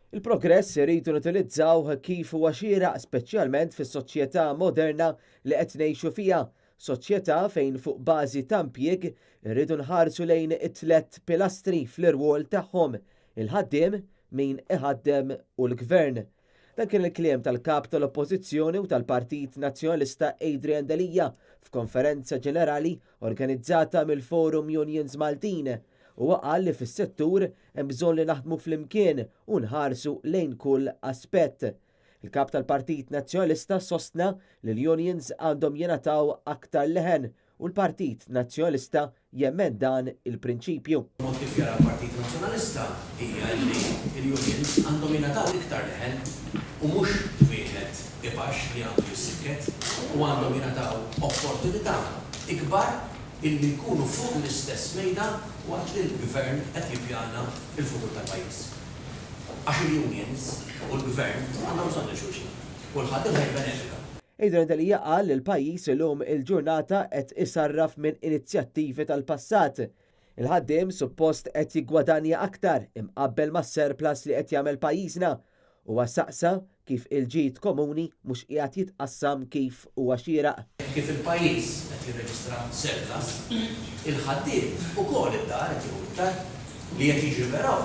Il-progress irridu nutilizzawh kif huwa xieraq speċjalment fis-soċjetà moderna li qed ngħixu fiha, soċjetà fejn fuq bażi ta' impjieg irridu nħarsu lejn it-tlett pilastri fl-irwol tagħhom, il-ħaddiem, min iħaddem u l-Gvern. Dan kien il-kliem tal-Kap tal-Oppożizzjoni u tal-Partit Nazzjonalista Adrian Delia f'konferenza ġenerali organizzata mill-Forum Unions Maltin. Huwa qal li fis-settur hemm bżonn li naħdmu flimkien u nħarsu lejn kull aspett. Il-Kap tal-Partit Nazzjonalista sostna li l-unions għandhom jingħataw aktar leħen u l-Partit Nazzjonalista jemmen dan il-prinċipju. Mod kif jara l-Partit Nazzjonalista hija li l-unions għandhom jingħataw iktar leħen u mhux wieħed ibaxx li għandu jissikket u għandhom jingħataw opportunità ikbar illi jkunu fuq l-istess mejda waqt li l-Gvern qed jippjana l-futur tal-pajjiż. Għax il-unions u l-Gvern għandhom bżonn lil xulxin u l-ħaddiem ħa jibbenefika. Adrian Delia qal li l-pajjiż illum il-ġurnata qed isarraf minn inizjattivi tal-passat. Il-ħaddiem suppost qed jiggwadanja aktar imqabbel mas-surplus li qed jagħmel pajjiżna. Huwa saqsa kif il-ġid komuni mhux qiegħed jitqassam kif huwa xieraq. Hekk kif il-pajjiż qed jirreġistra surplus, il-ħaddiem ukoll id-dar qed jieħu iktar. Li qed jiġri però,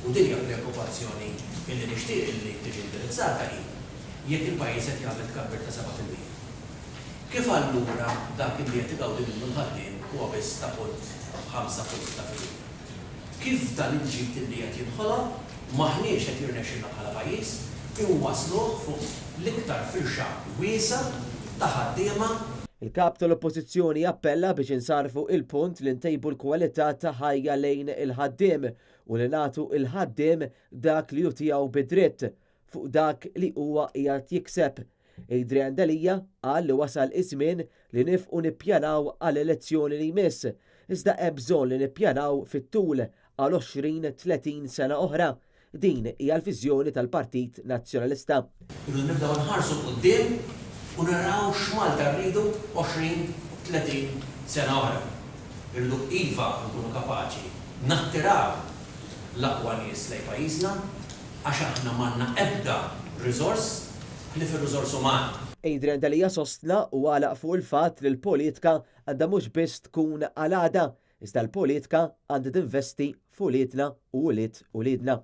u din hija preokkupazzjoni illi nixtieq illi tiġi indirizzata hi, jekk il-pajjiż qed jagħmel tkabbir ta' 7%, kif allura dak illi qed igawdi minnu l-ħaddiem huwa biss ta' punt 5.6%? Kif dan il-ġid illi qed jinħoloq m'aħniex qed jirnexxilna bħala pajjiż inwassluh fuq l-iktar firxa wiesgħa ta' ħaddiema? Il-Kap tal-Oppożizzjoni appella biex insarrfu il-punt li ntejbu l-kwalità ta' ħajja lejn il-ħaddiem u li nagħtu il-ħaddiem dak li hu tiegħu bi dritt fuq dak li huwa qiegħed jikseb. Adrian Delia qal li wasal iż-żmien li nifqu nippjanaw għal elezzjoni li jmiss, iżda hemm bżonn li nippjanaw fit-tul għal 20, 30 sena oħra. Din hija l-viżjoni tal-Partit Nazzjonalista. Irridu nibdew nħarsu 'l quddiem u naraw x'Malta rridu 20, 30 sena oħra. Irridu iva nkunu kapaċi nattiraw l-aqwa nies lejn pajjiżna għax aħna m'għandna ebda riżors ħlief ir-riżors uman. Adrian Delia sostna u għalaq fuq il-fatt li l-politika għandha mhux biss tkun għal għada, iżda l-politika għandha tinvesti f'uliedna u ulied uliedna.